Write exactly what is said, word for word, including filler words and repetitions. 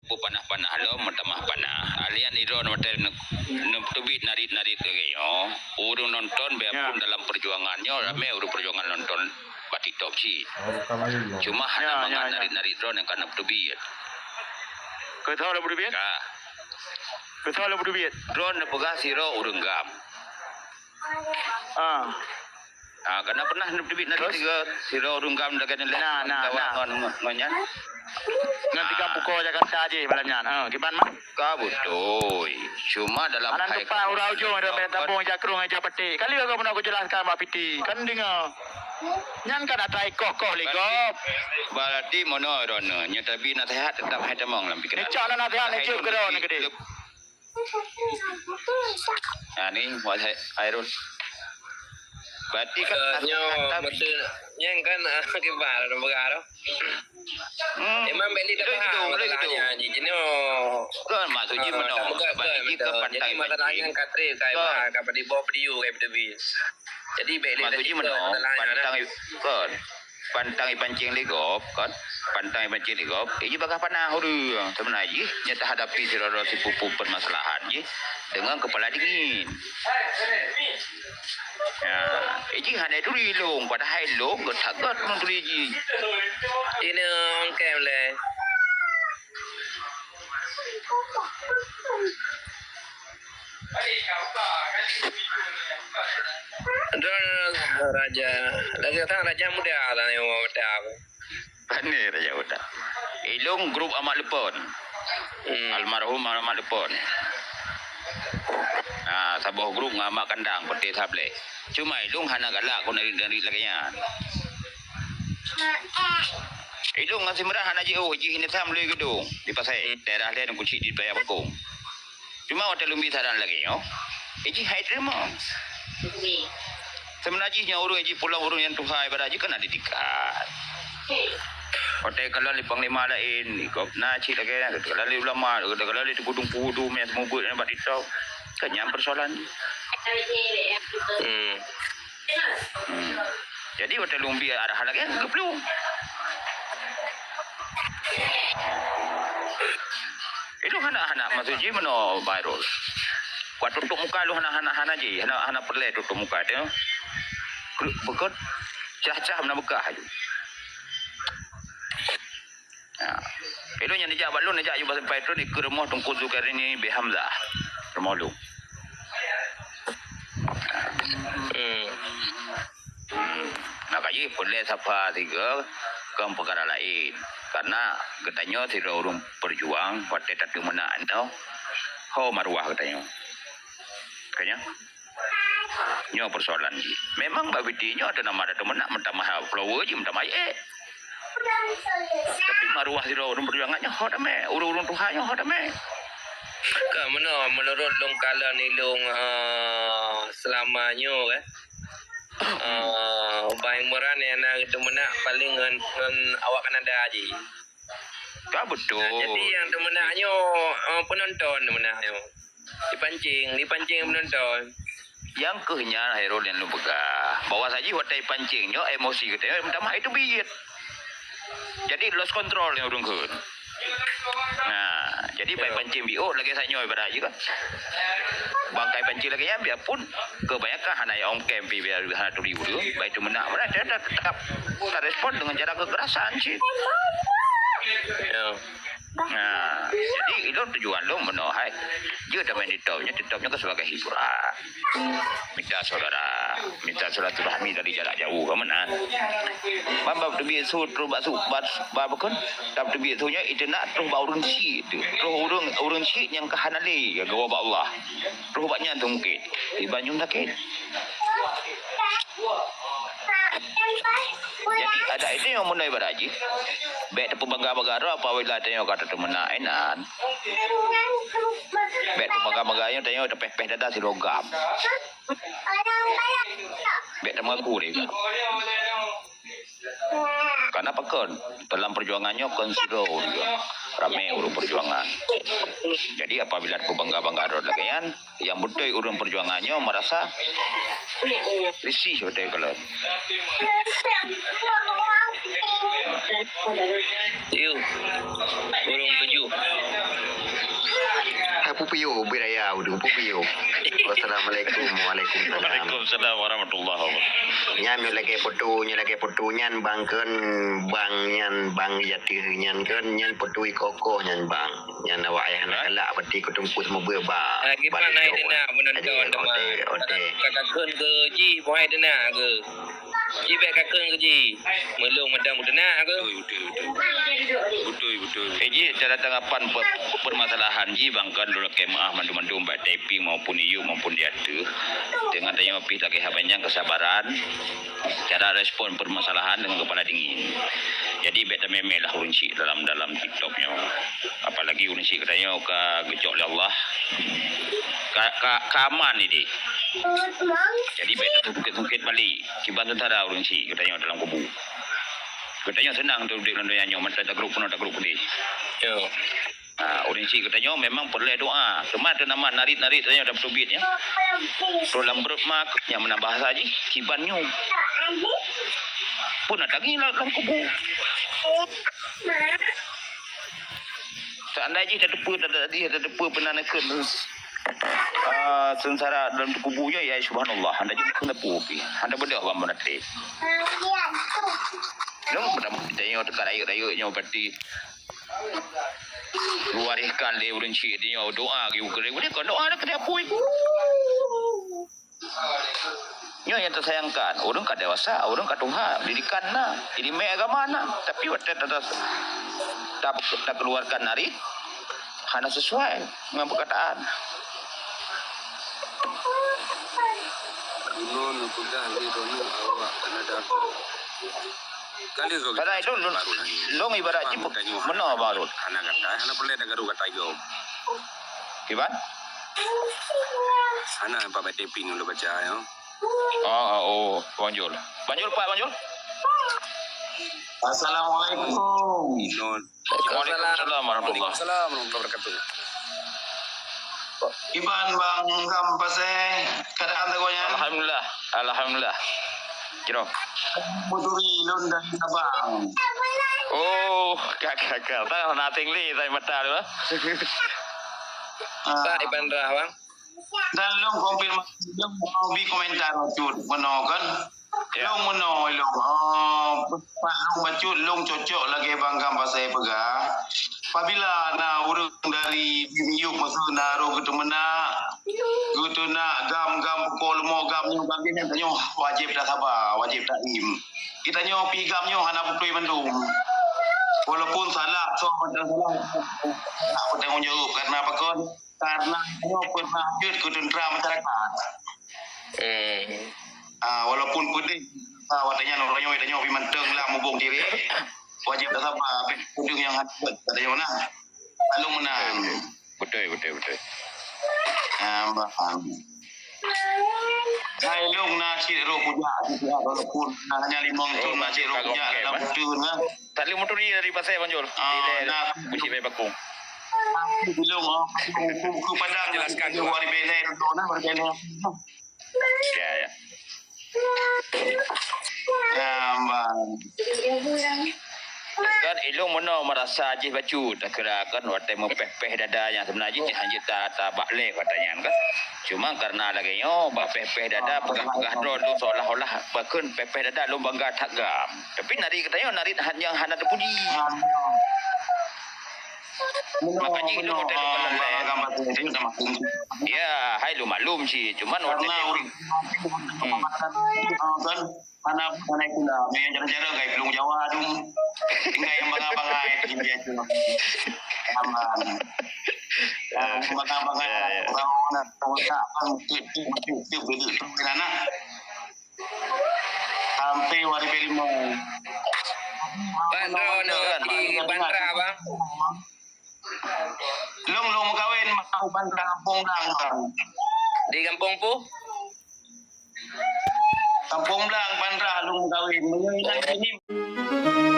Panah-panah lom, meutamah panah. Alian idroe watèe ne-, neuteubiet narit-narit lagèe nyoe, ureueng nonton biarpun dalam perjuangan nyoe ramè ureueng perjuangan nonton bak TikTok cit. Cuma hana mangat narit-narit droe nyang ka neuteubiet. Keu soe lôn peuteubiet? Ka. Keu soe lôn peuteubiet? Droe neupeugah sidroe ureueng GAM. Ah. Ah, kana pernah neuteubiet na tiga sidroe ureueng GAM lagèe nyan lé. Nah, nah, nah. Ngon, ngon, ngon nyan. Ngon tiga pukoe Jakarta jih malam nyan. Ha, kiban mah? Ka beutôi. Cuma dalam anan hai tepat urang ujong ada main tabung ija krung ija peti. Kali aku pernah aku jelaskan bak piti. Kan dengar. Nyan kan ata koh-koh ligop. Berarti mono rona. Nyo tapi nasihat tetap hai tamong lam pikiran. Ni cak na nasihat ni cuk ke rona gede. Ha, ni, Wahai Khairul. Berarti kan nyoe masa nyang kan, ah, kiban dah peugah tu. Hmm. Memang beli dah faham gitu, boleh gitu. Masalahnya ni, jenuh. Kan, maksudnya ah, meunoe. Jadi, masalahnya kan trip, kan, kan. Kan, pada di bawah video, kan, betul. Jadi, beli maksudnya meunoe, pantang i-, kan. Pantang ipancing lé gob, kan? Pantang ipancing lé gob, iji bagah panah ureueng. Sebenarnya jih, nyata hadapi sidroe-droe sipupu permasalahan jih dengan kepala dingin. Ya, iji hana turi lông, padahai lông geusagat menteri jih. Ini ongkém lé. Droe raja, lagèe sang raja muda lah nyoe muda. Pane raja muda. Ilông grup Amak Lepon. Hmm. Almarhum Amak Lepon. Ha, saboh grup ngon Amak Kandang, Peuté Sableh. Cuma ilông hana galak kon dari, dari lagèe nyan. Ilông ngon Simran hana jiôh, jih ni tham lé geudong di pasai, daerah lain kucik di Paya Bekong. Cuma watèe lôn bi saran lagèe nyoe, eh, jih hai teurimong. Sebenarnya jih nyoe ureueng jih pulang ureueng nyang tuha ibarat jih kan ada dikat. Watèe kalon lé panglima laén, ikot na cit lagèe, kalon lé ulama, kalon lé peudong-peudong mè seumeubeuet bak TikTok. Kan nyan persoalan. Hmm. Hmm. Jadi, watèe lôn bi arah lagèe, geuplueng. Ilông hana, hana, maksud jih meunoe, Bairul. Watèe tutup muka lôn hana, hana, hana jih, hana, hana peureulèe tutup muka teuh. Beukot, cah-cah meunan beukah aju. Ha. Ilông nyang neujak bak lôn, neujak aju bak sampai trön dikeue rumoh Teungku Zulkarnaini bin Hamzah. Rumoh lôn. Hmm. Hmm. Maka jih peureulèe safa sigoe kon peukara laén. Karena geutanyoe sidroe ureueng peujuang watèe tateumeunak nyoe, ho maruah geutanyoe. Ka nyan? Nyoe persoalan jih. Memang bak video nyoe ata nama ata meunak, meutamah follower jih, meutamah ék. Tapi maruah sidroe ureueng peujuangan nyoe ho damé, ureueng-ureueng tuha nyoe ho damé. Ka meunoe, menurut lôn kalon ilông, eh, selama nyoe kan. Eh, Bang Imran nyang na geuteumenak paling ngon, ngon awak Kanada jih. Ka beutôi. Jadi nyang teumenak nyoe, eh, penonton teumenak nyoe. Dipancing, dipancing penonton. Nyang keuh nyan Khairul nyang lôn peugah. Bahwa saji watèe pancing nyoe emosi geutanyoe meutamah itu biet. Jadi lost control nyang ureueng kheun. Nah, jadi bai pancing biôh lagèe sanyoe ibarat jih kan. Bangkai pancing lagèe nyan biarpun kebanyakan hana ya ongkém pi biar hana turi ureueng, bai teumenak mana tetap, tetap tarespon dengan cara kekerasan cit. Ya. Nah, jadi ilông tujuan lông meunoe hai. Jeuet dah main TikTok nyoe, TikTok nyoe kan sebagai hiburan. Mita saudara, mita silaturahmi dari jarak jauh kan meunan. Ban bab teubiet su troh bak su, bak, bak apa kan? Bab teubiet su nyoe iteunak troh bak ureueng syik tu. Troh ureueng, ureueng syik nyang ka hana lé gawa bak Allah. Troh bak nyan tu mungkin. Iban nyum sakét. Jadi, adak itu nyang meunoe ibarat jih. Bèk tapeubangga-bangga droe apabila tanyoe ka tateumeuna inan. Bèk tapeubangga-bangga nyoe tanyoe tapéh-péh dada sidroe GAM. Bèk tameungaku lé GAM. Karena pakon, dalam perjuangan nyoe kon sidroe ureueng, ramé ureueng perjuangan. Jadi, apabila tapeubangga-bangga droe lagèe nyan, nyang beutôi ureueng perjuangan nyoe merasa risih beutôi kalon. Yuk, ureueng tujoh. Pupio, biraya udu, pupio. Wassalamualaikum, waalaikumsalam. Waalaikumsalam warahmatullahi wabarakatuh. Nyan nyoe lagèe foto, nyoe lagèe foto nyan bang kheun, bang nyan, bang jateuh nyan kheun, nyan foto ikoh-koh nyan bang. Nyan awak ayah nak galak berarti kutungkus meubeue ba. Lagi ba mana titok ini nak menonton. Jadi, teman. Ote, ote. Kakak kheun ke ji, buhai deuna ke? Ji bèk kakheun ke ji? Meulông madang beuteunak ke? Beutôi, beutôi, beutôi. Beutôi, beutôi. Eh, ji, cara tanggapan pe-, permasalahan ji bang kan dulu keu meuah mandum-mandum baik typing maupun iyup maupun di ateueh. Dengan tanyoe pih lagèe haba nyang kesabaran, cara respon permasalahan dengan kepala dingin. Jadi bèk tamè-mè lah ureueng chik dalam, dalam TikTok nyoe. Apalagi ureueng chik geutanyoe ka geucok lé Allah. Ka, ka, ka aman idéh. Jadi bèk teusungkét-sungkét balik. Kiban teuntara ureueng chik geutanyoe dalam kubu. Geutanyoe seunang teuh udép lam donya nyoe, mantong tagrôp keunoe tagrôp keudéh. Yo. Ha, ureueng chik geutanyoe memang peureulèe doa. Teuma teuh nama narit-narit tanyoe dap teubiet nyan. Roh lam brot mak nyang meunan bahasa jih, kiban nyoe. Peue na tangieng lam, lam kubu. Seandai jih tateupeue, tadi tateupeue peunan neukheun, ah, seungsara dalam kubu nyoe, ya subhanallah, hana jeuet keuneuk pih, hana beudôh ban meunaté. Lôn pernah tanyoe teuka rayeuk-rayeuk nyoe berarti geuwariskan lé ureueng chik tanyoe doa geukheun, kon doa na keu apui. Nyoe nyang teusayangkan, ureueng ka dewasa, ureueng ka tuha, didikan na, ileumèe agama na, tapi watèe ta-, ta-, ta-, takeuluarkan narit hana sesuai ngon peukataan. Ulôn peugah lé droeneuh awak hana data. Kali droe Padahai lôn, lôn, lôn ibarat jih meunoe barô. Hana gata, hana peureulèe tagaru gata jaweueb. Kiban? Hana, Pak, baca ping dulu baca, ya. Oh, oh, oh, Bang Jul. Bang Jul, Pak, Bang Jul? Assalamualaikum. Nun. Waalaikumsalam warahmatullah. Waalaikumsalam warahmatullahi wabarakatuh. Kiban Bang Gam Pasé, keadaan teuk nyan? Alhamdulillah, alhamdulillah. Jroh. Meuturi lôn dari Sabang. Oh, ka, ka, ka. Tah na ting li, tai mata tu, ah. Ah. Sa di Bandra, Bang. Dan lôn konfirmasi, lôn mau bi komentar bacut, meunoe kan? Ya. Lôn meunoe, lôn, ah, pat lôn bacut, lôn cocok lagèe Bang Gam Pasé peugah. Apabila na ureueng dari miyueb meusu na roh geuteumeunak, geuteumeunak gam-gam pukon leumo gam nyoe, gam nyan tanyoe wajéb tasaba, wajéb taim. Geutanyoe pih gam nyoe hana beutôi mandum. Walaupun salah, soe mantong salah, hana beutanggung jaweueb. Karena pakon? Karena nyoe peureunah jeuet keu teuntra masyarakat. Eh. Ah, walaupun peudeh, ah, watèe nyan uroe nyoe tanyoe pih mantong lam mubông direk, wajéb tasaba, peudeueng nyang hana jeuet, tanyoe na. Lalu meunan. Beutôi, beutôi, beutôi. Ah, bah. Hai, lôn na cit roh kujak, walaupun hanya limong thon na cit roh kujak dalam beutôi, nah. Tak lé meuturi dari Pasé, Bang Jul. Ah, di, nah. Beusi Bai Bakong. Tapi belum, ah, aku, aku padang. Jelaskan dulu. Wari belai dulu, nah, wari belai. Ya, ya. Ya, Bang. Kan ilôn meunoe meurasa jih bacut, takira kan watèe meupéh-péh dada nyang seubeuna jih, jih hanjeuet ta-, tabak lé kata nyan kan. Cuma karena lagèe nyoe, bak péh-péh dada, peugah-peugah droe lôn seolah-olah bakheun péh-péh dada lôn bangga that gam. Tapi narit geutanyoe narit han-, nyang hana teupuji. Maka jih lôn hotel lôn lé. Ya, hai lôn maklum cit. Cuman watèe dia, hmm. Hana, hana kula. Meujaroe-jaroe gai plueng Jawa dum. Tinggai nyang bangai-bangai di India tu. Aman. Ah, bangai-bangai. Ya, ya. Orang nak, orang nak, orang nak, orang nak, orang nak, orang nak. Sampai wari belimo. Bandra nak di Bandra, Bang. Lôn, lôn meukawen masa Bandra Kampung Blang, Bang. Di Kampung Pu? Kampung Blang, Bandra, lôn meukawen. Meunyoe inan sini.